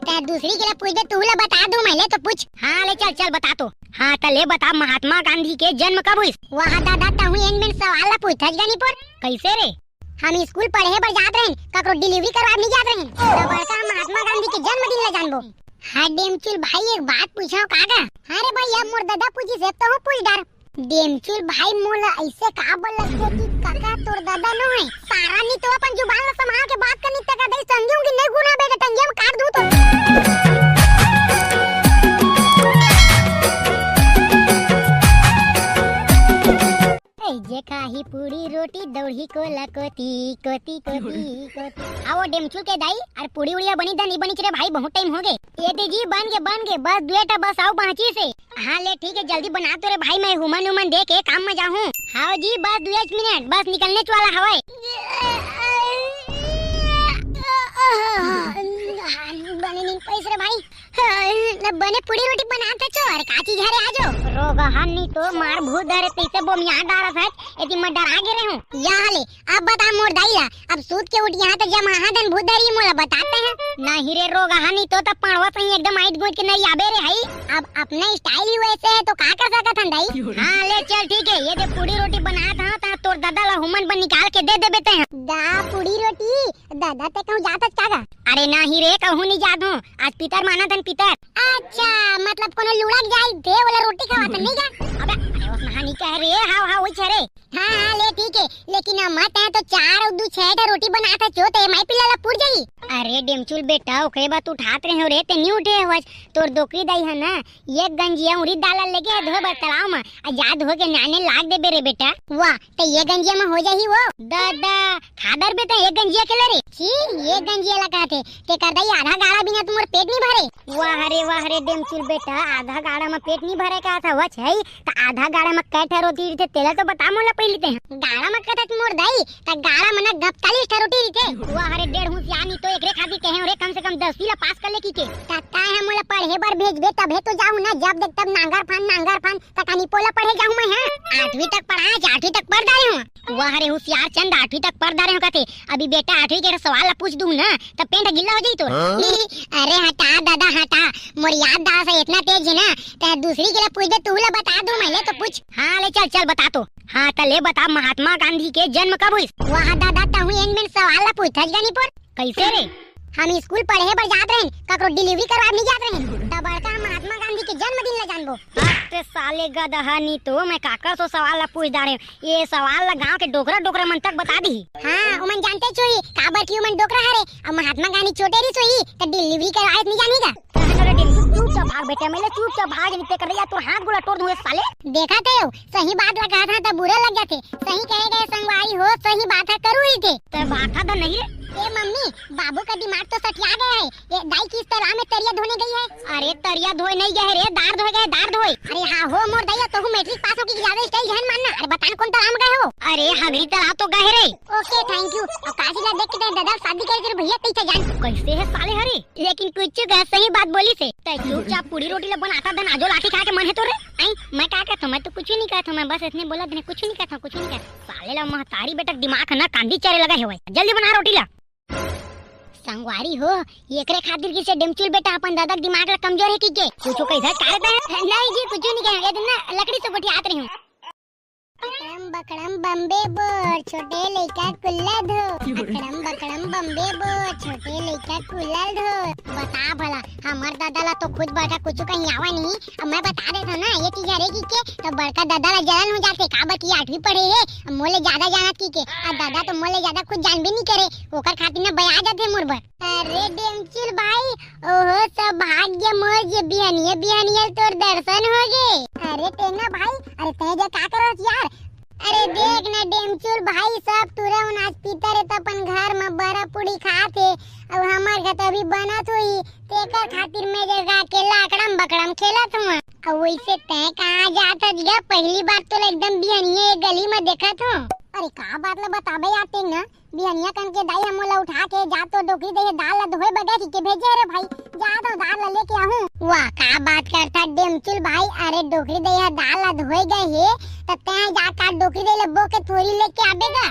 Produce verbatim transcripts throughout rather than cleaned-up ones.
तैं दूसरी के ला पूछबे, तुहू ला बता दूं, मैं ले तो पूछ। हाँ, ले चल, चल बता तो। हाँ, त ले बता, महात्मा गांधी के जन्म कब होइस? वाह दादा, तहूं एन मेन सवाल ला पूछथस गा निपोर। कैसे रे? हम स्कूल पढ़े बर जात रहेन, ककरो डिलीवरी करवाए नहीं जात रहेन। त बड़का हम महात्मा गांधी के जन्मदिन ला जानबो। हाँ डेमचुल भाई, एक बात पूछो का गा? हाँ रे भाई, अब मोर दादा पूछिस हे, तहूं पूछ डार। डेमचुल भाई, मोला ऐसे का बोलत हे कि काका तोर दादा नो है? सारा नी तो अपन जुबान ला संभाल के बात करनी, तका दई टंगी उंगी नहीं गुना बेटा, टंगिया में काट दूं तो। ए, जे खाही पूड़ी रोटी दौड़ही कोला कोती, कोती, कोती, कोती। आओ डेमचुल के दाई, अरे पूड़ी उड़िया बनी दा नहीं बनी रे भाई, बहुत टाइम हो गए। ये दे जी, बन गे, बन गे, बस दुएटा बस आऊ बाँची से। हाँ ले ठीक है, जल्दी बना तो रे भाई, मैं हुमन उमन दे के काम में जाहूँ। हाँ जी, बस दुएच मिनट, बस निकलने वाला हवय। बने नहीं पैस रे भाई। बने पूड़ी रोटी बनात हच, अरे का चीज हरे आजो? रोगहा नी तो मार भूत धरे तैसे बोमिया डारत हच, एती मैं डरा गे रहूं। या ले, अब बता मोर दाई ला, अब सूत के उठिया त जमाहा दन भूत धरी मोला बताते हैं। नहीं रे रोगहा नी तो, त पड़वा सही एकदम आइत गोइत के नरियाबे रे हई। अब अपना स्टाइल ही वैसे है तो का कर सकत हन दाई? हाँ ले चल ठीक है, ये दे पूड़ी रोटी बनात हंव, त तोर दादा ला हुमन बर निकाल के दे देबे ते। दा पूड़ी रोटी, दादा ते कहूँ जात हच का गा? अरे नहीं रे, कहूँ नहीं जात हूँ, आज पितर मानत हन पितर। अच्छा, मतलब कोनो लुढ़क जाय दे वाला रोटी खवात हन नहीं गा? अबे, अरे ओसना नहीं कहे रे, हाव हाव वही छे रे। हाँ, हाँ, ले ठीक है, लेकिन अम्मा तैं तो चार अउ दू छह ठा रोटी बनात हच, त एमाई पिल्ला ला पुर जाही। अरे डेमचुल बेटा, ओकरे बाद उठात रहे हो रे, ते नहीं उठे हवच। तोर डोकरी दाई है ना, एक गंजिया उरीद दाल ला लेगे है धोए बर तालाब में, आ जा धो के नाने लाग देबे रे बेटा। वाह, त ये गंजिया में हो जाही वो। दादा, खादर बेटा, एक गंजिया के ले रे। छी, एक गंजिया ला कहत हे, ते कर दाई आधा गाड़ा बिना तो मोर पेट नहीं भरे। वाह रे, वाह रे, डेमचुल बेटा, आधा गाड़ा में पेट नहीं भरे का था, वच है, त आधा गाड़ा में कै ठा रोटी रहिथे, तेला तो बता मोला पहिली ते। गाड़ा में कथच मोर दाई, त गाड़ा में ना गपतालीस ठा रोटी रहिथे। वाह रे, डेढ़ होशियार नी तो एकरे खातिर कहे रे, कम से कम दसवीं ला पास कर ले की के। त ताय ह मोला पढ़े बर भेजबे, तभे तो जाहूं ना, जब देख तब नांगर फान, नांगर फान, त कानी पोला पढ़े जाहूं मैं, हाँ? आठवीं तक पढ़ा, आठवीं तक पढ़ डारे हूं। वाह रे होशियार चंद, आठवीं तक पढ़ डारे हूं कथे। अभी बेटा आठवीं के सवाल ला पूछ दूं ना, त पेंट गिल्ला हो जाई तोर। हाँ? अरे हटा दादा हटा, मोर याददाश्त इतना तेज है ना, ते दूसरी के ला पूछ दे, तू ला बता दूं, मैं ले तो पूछ। हाँ ले चल चल बता तो। हाँ त ले बता, महात्मा गांधी के जन्म कब हुई? वाह दादा, तहूं एन मेन सवाल ला पूछथस गा निपोर। कैसे रे? हम स्कूल पढ़े बर जात रहेन, ककरो डिलीवरी करवा नहीं जात रहेन, त बड़का हम महात्मा गांधी के जन्मदिन ला जानबो। हट साले गदहा नी तो, मैं काकर सो सवाल ला पूछ डारे हूं। ये सवाल ला गांव के डोकरा डोकरा मन तक बता दी। हाँ, उमन जानते चोही, काबर की उमन डोकरा हरे, अब महात्मा गांधी छोटे रही सोही, त डिलीवरी करवाए नहीं जानी का? कहन रे डेमचुल, चुपचाप भाग बेटा, मैं ले चुपचाप भाग, नहीं ते कर यार तोर हाथ गोला तोड़ दूं ए साले। देखा थे हो, सही बात ला कहा था त बुरा लग जाते। सही कहे गए संगवारी हो, सही बात है करू ही थे। ते बात था नहीं रे। ए मम्मी, बाबू का दिमाग तो सठिया गया है। ये दाई किस तालाब में तरिया धोने गई है? अरे तरिया धोए नहीं गए रे, दार धोए गए, दार धोए। अरे हाँ हो मोर दैया, तोहू मैट्रिक पास होके ज्यादा स्टाइल जहन मारना। अरे बतान कौन तालाब में गए हो? अरे हगरी तालाब तो गए रे। ओके, थैंक यू। अब काशी ला देख के तेरे दादा शादी करके भैया कहीं जान। कैसे है साले हरे? लेकिन कुछ कह सही बात बोली से। तै चुपचाप पूरी रोटी ला बनाता दन आजो लाठी खा के मन है तो रे। आई, मैं का कहता हूँ, मैं तो कुछ नहीं कहता हूँ, मैं बस इतने बोला देने कुछ नहीं कहता हूँ, कुछ नहीं कहता। साले ला महतारी बेटा दिमाग है ना कांदी चरे लगा है भाई। जल्दी बना रोटी ला। संगवारी हो, एकरे खातिर किसे डेमचुल बेटा अपन दादा के दिमाग ला कमजोर है की के? कुछ कही था, का रे बहन? नहीं जी, कुछ नहीं कहे। ये दिन ना लकड़ी से गोठियात रही हूँ। अकड़म बकड़म बम्बे बोर, छोटे लइका कुल्ला धो। अकड़म बकड़म बम्बे बोर, छोटे लइका कुल्ला धो। बता भला, हमर दादा ला तो खुद बड़का कुछ कहीं आवा नहीं। अब मैं बता देता हूँ ना, ये चीज हरे की के, तो बड़का दादा ला जलन हो जाते, काबर की आठवीं पढ़े है, अब मोले ज्यादा जानत की के, अब दादा तो मोले ज्यादा कुछ जानबे नहीं करे, ओकर खातिर ना बया जाते मोर बर। अरे डेमचुल भाई, ओहो सौभाग्य मोर जे बिहनिये बिहनिये तोर दर्शन हो गे। अरे टेंगा भाई, अरे तै जे का करत यार? अरे देख ना डेमचुल भाई, सब टूरा मन आज पितर हे त अपन घर म बरा पूड़ी खात हे, अउ हमर घर त अभी बनत होही, तेकर खातिर मैं जगा के लाकड़म बकड़म खेलत हूँ। अउ वैसे तै कहाँ जात हस गा? पहली बार तोला एकदम बिहनिये ये गली म देखत हूँ। अरे का बात ल बताबे यार टेंगना, बिहनिया कन के दाई ह मोला उठा के जा तो डोकरी दे हे दाल ल धोए बगे कहिके भेजे हे रे भाई, जा तो दाल ल लेके आहूं। वाह का बात करथा डेमचुल भाई, अरे डोकरी दे हे दाल ल धोए गए हे त तैं जा का डोकरी दे ल बो के थोरी लेके आबे गा।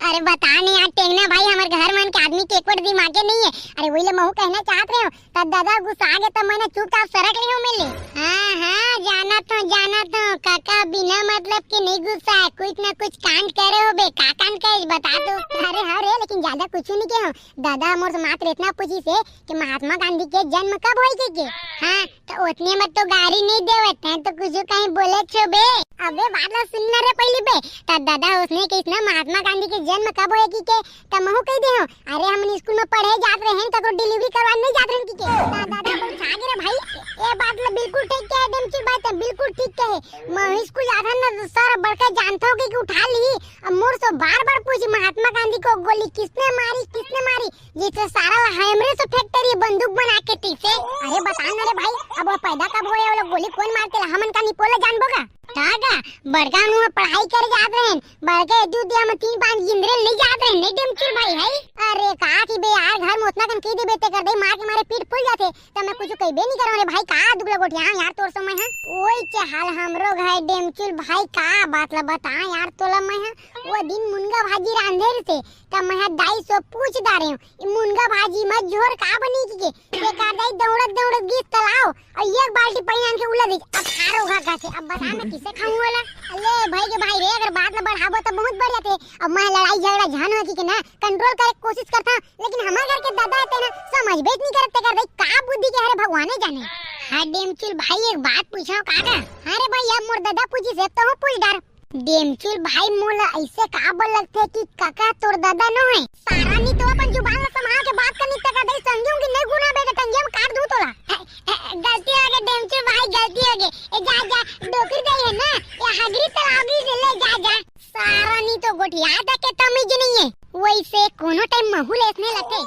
अरे बता नहीं यार टेंगना भाई, हमर घर मन के आदमी के एक बार दिमागे नहीं है। अरे वही ले महू कहना चाहत रहे हो, त दादा गुस्सा गे त मैंने चुपचाप सरक ले हो मिले। हाँ हाँ, जानत हो जानत हो, काका बिना मतलब के नहीं गुस्सा है, कुछ ना कुछ कांड करे होबे। का कांड करे बता तो। अरे हाँ रे, लेकिन ज्यादा कुछ नहीं के हो। दादा मोर से मात्र इतना पूछिस हे कि महात्मा गांधी के जन्म कब होय के, के? हाँ, तो उतने में तो गारी नहीं देवत है, तो कुछ कहीं बोले छो बे। अबे बात ला सुन ना रे पहली बे। त दादा उसने कहिस ना महात्मा गांधी के जन्म कब होय के, के? त महू कह दे हो, अरे हमन स्कूल में पढ़े जात रहे हैं, ककरो डिलीवरी करवा नहीं जात रहे हैं कहिके। त दादा बोल छा गे रे भाई, ये बात ला बिल्कुल ठीक कहे डेमचुल भाई, त बिल्कुल ठीक कहे। महू स्कूल जात हन ना तो सर बड़का जानत हो कि उठा ली। अब मोर से बार बार पूछी महात्मा गांधी को गोली किसने मारी, किसने मारी, जिससे सारा ला हमरे से फैक्ट्री बंदूक बना के टीसे। अरे बता ना रे भाई, अब वो पैदा कब होए, वो लोग गोली कौन मारते ला, हमन का निपोला जानबो का? का का? बड़का नु पढ़ाई करे जात रहे, बड़के दू दिया में तीन पांच गिंदरे नहीं जात रहे, नहीं डेमचुल भाई है। अरे का की बे यार, घर में उतना कन कह दे बेटे कर दे, मार के मारे पीठ फूल जाते, त मैं कुछ कहबे नहीं करो रे भाई। का दुगला गोठिया यार तोर समय है, ओई चे हाल हमरो घर डेमचुल भाई, का बात ला बता यार तोला मैं है। वो दिन मुनगा भाजी रांधे रहिसे, त मैं ह दाई से पूछ डारे हूँ, "ई मुनगा भाजी म झोर का बनी?" कहिके। बेकार दाई दौड़त दौड़त गिस तलाव अउ एक बाल्टी पानी आन के उला दीस। अब हारो घा घा से, अब बता मैं किसे खाऊं वाला? अले भाई के भाई रे, अगर बात ला बढ़ाबो त बहुत बढ़ जाथे। अब मैं लड़ाई झगड़ा झन हो कहिके ना कंट्रोल करे के कोशिश करता, लेकिन हमार घर के दादा हे तेन समझबे नहीं करत, तेकर दाई का बुद्धि के हरे भगवाने जाने। हाँ डेमचुल भाई, एक बात पूछो का का? हाँ रे भाई, अब मोर दादा पूछिस हे, तहूँ पूछ डार। डेमचुल भाई, मोला ऐसे का बोल लगथे कि कका तोर दादा नो है? सारा नी तो अपन जुबान ला संभाल के बात करनी, तका दे संगी उंगी नहीं गुना बेटा, टंगिया में काट दूं तोला। गलती हो गई डेमचुल भाई, गलती हो गई। ए जा जा, डोकरी दे है ना, ये हगरी तलावगी से ले जा जा। सारा नी तो गोठिया तक के तमीज नहीं है, वैसे कोनो टाइम महू ले इसने लते।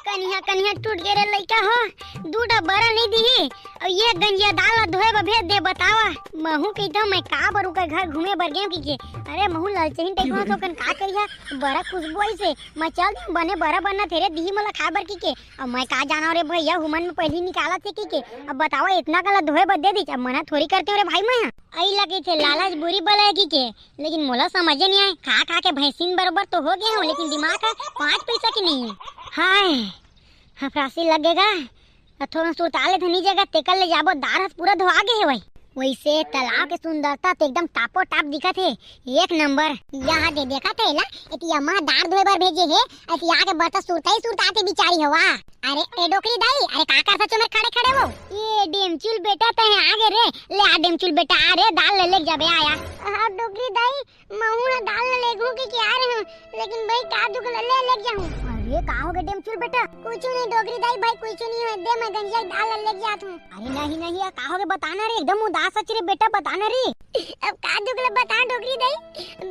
कनिहा कनिहा टूट गे रे लइका हो, दू ठा बरा नहीं दिही। अउ ये गंजिया दाल ला धोए बर भेज दे, बतावा। महू कहिथव मैं का बर ओकर घर घूमे बर गेंव कहिके। अरे महू ललचहिन टाइप हो तो कन का करिहा, बड़ा खुशबू आइसे। मैं चल देंव बने बरा बनना तेरे दिही मोला खाए बर कहिके। अब मैं का जानव रे भैया, हुमन में पहली निकालत हे कहिके। अब बतावा इतना कला धोए बर दे दीच, अब मना थोड़ी करते हो रे भाई मैं। आई लगी थे लालच बुरी बला है कहिके, लेकिन मोला समझे नहीं आए। खा खा के भैंसिन बरोबर तो हो गए हो, लेकिन दिमाग है पाँच पैसा की नहीं है। हाय, हफरासी लगेगा। अ थोरन सुरता ले धनी जगह तेकर ले जाबो, दार हस पूरा धोआ गे हेवय। वैसे तालाब के सुंदरता तो एकदम टापो टाप दिखत हे, एक नंबर। यहाँ दे देखत हे ला, एती अम्मा दार धोए बर भेजे हे, अति आके बरता सुरता ही सुरता आते बिचारी हवा। अरे ए डोकरी दाई, अरे का करत हच मेर खड़े खड़े वो? ए डेमचुल बेटा तहे आ गे रे, ले आ डेमचुल बेटा आ रे, दाल ले लेके जाबे आया। हाँ डोकरी दाई, महू ह दाल ल लेगहूं के, के आ रहे हूं, लेकिन भाई का दुख ल ले लेके जाहूं। अरे का हो गे डेमचुल बेटा? कुछ नहीं डोकरी दाई भाई, कुछ नहीं हो, दे मैं गंजिया के दाल ल लेके जात हूं। अरे नहीं नहीं यार, का हो गे बता ना रे, एकदम उदास अच रे बेटा, बता ना रे। अब का दुख ल बता डोकरी दाई,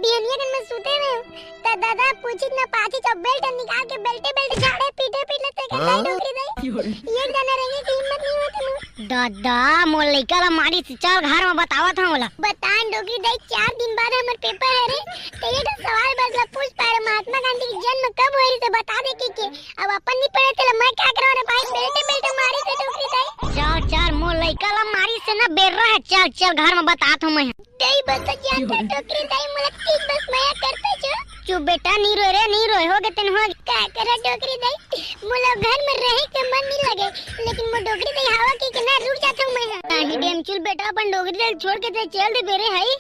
बिहनिया कन मैं सुते रहे हूं, त दादा पूछित न पाछित अउ बेल्ट निकाल के बेल्टे बेल्टे झाड़े पीटे पीटे ते के दाई डोकरी दाई। एक जना रेंगे के हिम्मत नहीं होत हे मोर। दादा, मोर लइका ला मारिस, चल घर म बतावत हंव ओला। बता न डोकरी दाई, चार दिन बाद हमर पेपर हरे, त ये ठन सवाल बस ला पूछ पारे, महात्मा गांधी के जन्म कब होय रिहिसे बता दे कहिके। अब अपन नी पढ़े तेला मैं का करंव रे भाई, बेल्टे बेल्टे मारिस हे डोकरी दाई। चल चल, मोर लइका ला मारिस हे ना बेर्रा हे, चल चल घर म बतात हंव मैं। दाई बता जानत हस डोकरी दाई, मोला तीन बस मया करत हस। चुप बेटा, नी रोय रे, नी रोय, हो गे तेन हो गे। का करंव डोकरी दाई, मोला घर में रहे के मन नहीं लगे, लेकिन मोर डोकरी दाई हवा कहिके ना रुक जात हंव मैं ह। नहीं डेमचुल बेटा, अपन डोकरी दाई छोड़ के ते चल दे बेरे हई।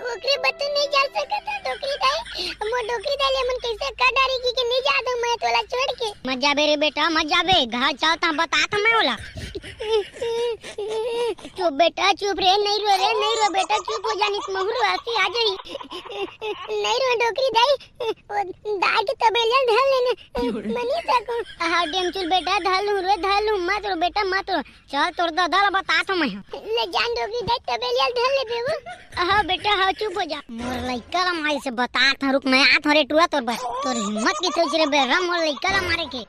ओकरे बर तो नहीं जा सकत हंव डोकरी दाई, मोर डोकरी दाई ले मन कैसे कर डारी कहिके नहीं जात हंव मैं तोला छोड़ के। मत जाबे रे बेटा, मत जाबे, घर चल त बतात हंव मैं ओला। चुप बेटा, चुप रे, नहीं रो रे, नहीं रो बेटा, चुप हो जा, नहीं त महू रुआसी आ जाही। नहीं रो डोकरी दाई, वो दाई के तबेलिया धर लेने, मनी सकूं। हाँ डेमचुल बेटा, धर लूं रे, धर लूं, मत रो बेटा, मत रो। चल तोर दादा ला बतात हंव मैं। ले जा न डोकरी दाई, तबेलिया धर ले बेबू। हाँ बेटा, हाँ चुप हो जा। मोर लइका ला मारिस हे बतात हंव, रुक मैं आत हंव रे टुरा तोर बर। तोर हिम्मत किथे होइस रे बेर्रा मोर लइका ला मारे के।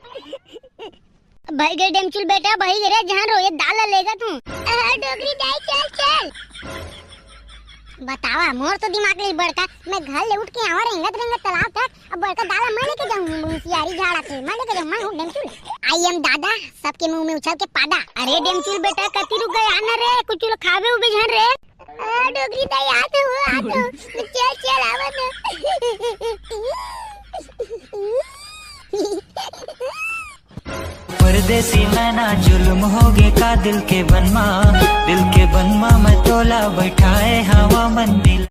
भई गे डेमचुल बेटा, भई गे रे, जहाँ रोए दाल ला लेगत हंव। अहा, डोकरी दाई, चल, चल। बतावा, मोर तो दिमाग ले बड़का, मैं घर ले उठ के आवा रेंगत रेंगत तालाब तक, अब बड़का दादा मैं लेके जाऊं, मुंसियारी झाड़ा थे, मैं लेके जाऊं, मैं हूं डेमचुल। आई एम दादा, सबके मुंह में उछल के पादा। अरे डेमचुल बेटा, कति रुक गया ना रे, कुछ लोग खावे उबे झन रे। आ, डोगरी दाई, आ तो, आ तो। चल, चल, आवा तो। परदेसी मैना जुल्म होगे का दिल के बनमा, दिल के बनमा मैं तोला बैठाए हवा मंदिर।